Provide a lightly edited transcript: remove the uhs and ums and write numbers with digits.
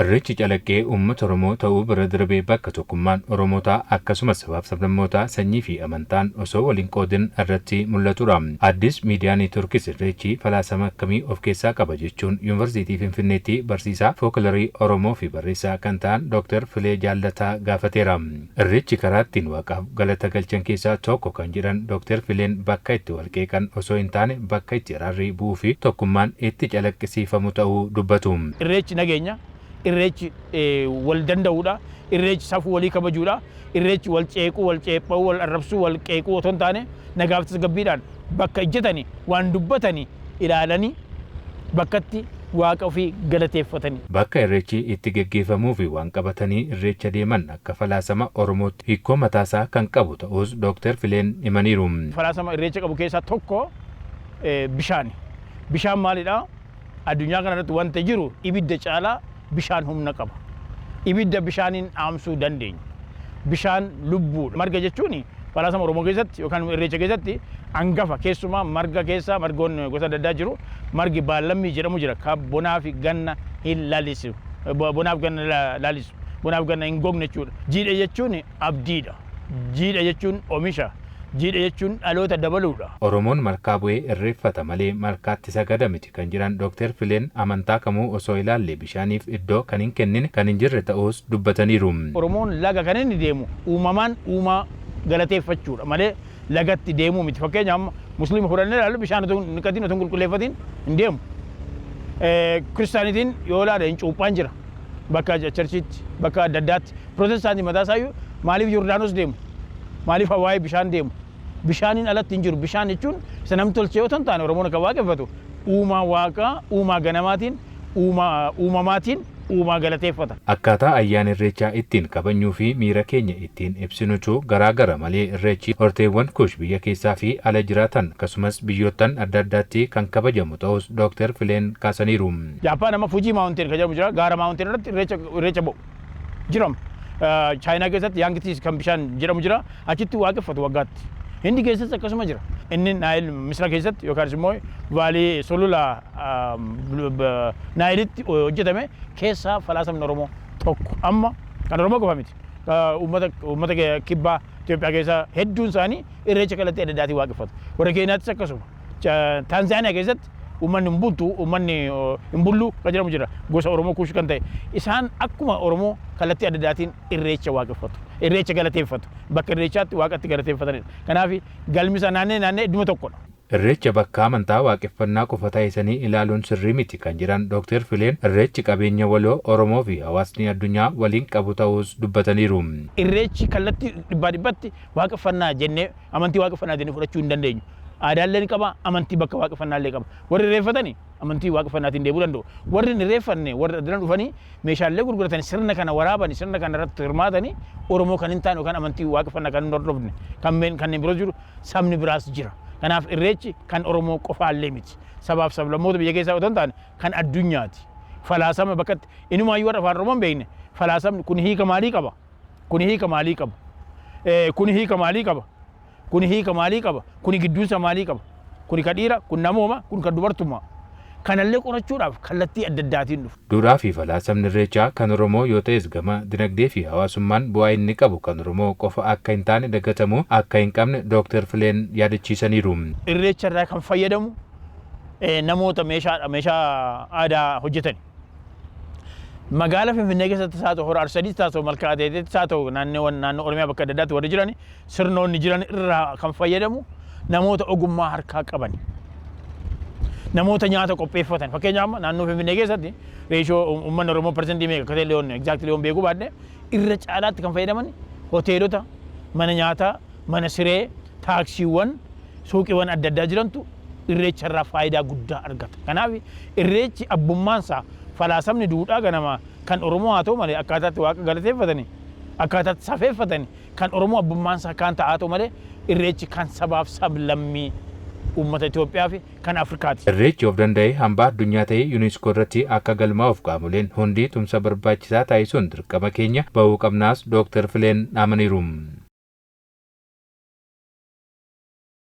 Irreechi calaqqee uummata Oromoo ta'uu bira darbee bakka tokkummaan Oromootaa akkasumas sabaaf sablammootaa sanyii fi amantaan osoo waliin qoodin irratti mul'atudha. Addis Miidiyaa Neetwoorkis Irreechi falaasama akkamii of keessaa qaba jechuun Yuunivarsiitii Finfinneetti barsiisaa fookilarii Oromoo fi barreessaa kan ta'an Dooktar Filee Jaallataa gaafateera. Irreechi karaa ittiin Waaqaaf galata galchan keessaa tokko kan jedhan Dooktar Fileen bakka itti wal qeeqan osoo hin taane bakka itti araarri bu'uu fi tokkummaan itti calaqqisiifamu ta'uu dubbatu. Irreechi nageenya, irreechi wal danda'uudha, irreechi safuu walii kabajuudha, irreechi wal ceequu, wal ceepha'uu, wal arrabsuu, wal qeequu otoo hin taane nagaaf tasgabbiidhaan bakka ejjetanii waan dubbatanii ilaalanii bakkatti waaqa ofii galateeffatanii. Bakka Irreechi itti geggeeffamuufi waan qabatanii Irreecha deeman akka falaasama Oromootti hiikkoo mataasaa kan qabu ta'uus Dooktar Fileen himaniiru. Falaasama Irreecha qabu keessaa tokko bishaani. Bishaan maalidha? Addunyaa kana irratti wanta jiru ibidda caalaa bishaan humna qaba. Ibidda bishaaniin dhaamsuu dandeenya. Bishaan lubbuudha. Marga jechuun falaasama Oromoo keessatti yookaan Irreecha keessatti angafa keessumaa marga keessa margoonni gosa adda addaa jiru. Margi baallammii jedhamu jira. Ka bonaa fi ganna hin lalisu. Bonaaf ganna lalisu. Bonaaf ganna hin gogne jechuudha. Jiidha jechuun abdiidha. Jiidha jechuun omisha. Jiidha jechuun dhaloota dabaluudha. Oromoon malkaa bu'ee irreeffata malee malkaatti sagada miti kan jedhan Dooktar Fileen amantaa kamuu osoo ilaalle bishaaniif iddoo kan hin kennine kan hin jirre ta'uus dubbataniiru. Oromoon laga kan inni deemu uumamaan uumaa galateeffachuudha malee lagatti deemuu miti. Fakkeenyaaf amma Musliima fudhannee ilaallu bishaan otoo hin dhiqatiin otoo hin qulqulleeffatiin hin deemu. Kiristaanitiin yoo ilaale hin cuuphaan jira. Bakka charchiitti bakka adda addaatti. Pirootestaantii mataa isaayyuu maaliif Yordaanos deemu? Maaliif Hawaayii bishaan deemu? Bishaaniin alatti hin jiru. Bishaan jechuun isa namni tolchee otoo hin taane Oromoon kan waaqeffatu uumaa waaqaa, uumaa ganamaatiin, uumaa uumamaatiin uumaa galateeffata. Akkaataa ayyaana Irreechaa ittiin kabajnuu fi miira keenya ittiin ibsinutu garaa gara malee Irreechi horteewwan Kuush biyya keessaa fi ala jiraatan akkasumas biyyoottan adda addaatti kan kabajamu ta'uus Dooktar Fileen kaasaniiru. Jaappaan amma Fujii Mountain kan jedhamu jira. Gaara mountain irratti irreecha irreecha ba'u. Jiram. Chaayinaa keessatti Yaangtiis kan bishaan jedhamu jira. Achitti waaqeffatu waggaatti. Hindi keessatti akkasuma jira. Inni Naayil Misira keessatti yookaan immoo vaalii sulula Naayilitti hojjetame keessaa falaasamni Oromoo tokko. Amma kan Oromoo qofa miti. Uummata uummata kibbaa Itoophiyaa keessaa hedduun isaanii irreecha kallattii adda addaatiin waaqeffatu. Warra Keeniyaattis akkasuma. Taanzaaniyaa keessatti uummanni Mbuntu, uummanni Mbullu kan jedhamu jira. Gosa Oromoo Kuush kan ta'e. Isaan akkuma Oromoo kallattii adda addaatiin irreecha waaqeffatu. Irreecha galateeffatu. Bakka irreechaatti waaqatti galateeffatanidha. Kanaaf galmi isaa naannee naannee idduma tokkodha. Irreecha bakka amantaa waaqeffannaa qofa taasisanii ilaaluun sirrii miti kan jedhan Dooktar Fileen, Irreechi qabeenya waloo Oromoo fi hawaasni addunyaa waliin qabu ta'uus dubbataniiru. Irreechi kallattii dhibbaa dhibbatti waaqeffannaa jennee amantii waaqeffannaa jennee fudhachuu hin dandeenyu. Aadaallee ni qaba, amantii bakka waaqeffannaallee qaba. Warri irreeffatani amantii waaqeffannaatiin deemuu danda'u. Warri hin irreeffanne warri addana dhufanii meeshaalee gurguratani sirna kana waraabani sirna kana irratti hirmaatani Oromoo kan hin taane yookaan amantii waaqeffannaa kan hin hordofne kanneen biroos jiru sabni biraas jira. Kanaaf irreechi kan Oromoo qofaallee miti. Sabaaf sablammoota biyya keessaa otoo hin taane kan addunyaati. Falaasama bakkatti inumaayyuu warra afaan Oromoo hin beekne falaasamni kun hiika maalii qaba? Kuni hiika maalii qaba? Kuni hiika maalii qaba? Kuni hiika maalii qaba? Kuni gidduunsa maalii qaba? Kuni ka dhiira, kun namooma, kun kan dubartummaa. Kanallee qorachuudhaaf kallattii adda addaatiin dhufu. Duudhaa fi falaasamni Irreechaa kan Oromoo yoo ta'es gama dinagdee fi hawaasummaan bu'aa inni qabu kan Oromoo qofa akka hin taane dagatamuu akka hin qabne Dooktar Fileen yaadachiisaniiru. Irreecha irraa kan fayyadamu namoota meeshaa aadaa hojjetani. Magaala Finfinnee keessattis haa ta'u, Hora Arsadiittis haa ta'u, Malkaa Ateeteettis haa ta'u, naannoowwan naannoo Oromiyaa bakka adda addaatti warri jiran sirnoonni jiran irraa kan fayyadamu namoota ogummaa harkaa qaban. Namoota nyaata qopheeffatan. Fakkeenyaaf amma naannoo Finfinnee keessatti reeshoo uummanni Oromoo parsantii meeqa akka ta'e illee exactly yoon beekuu baadhe irra caalaatti kan fayyadaman hoteelota, mana nyaataa, mana siree, taaksiiwwan, suuqiiwwan adda addaa jirantu irreecha irraa faayidaa guddaa argata. Kanaaf irreechi abbummaan isaa falaasamni duudhaa ganamaa kan Oromoo haa ta'u malee akkaataatti waaqa galateeffatani, akkaataatti safeeffatani kan Oromoo abbummaan isaa kaan ta'aa ta'u malee irreechi kan sabaaf sablammii uummata Itoophiyaa fi kan Afrikaati. Irreechi of danda'ee hambaa addunyaa ta'ee Unesco irratti akka galmaa'uuf qaamoleen hundi tumsa barbaachisaa taasisuun dirqama keenya bahuu qabnaas Dooktar Fileen dhaamaniiru.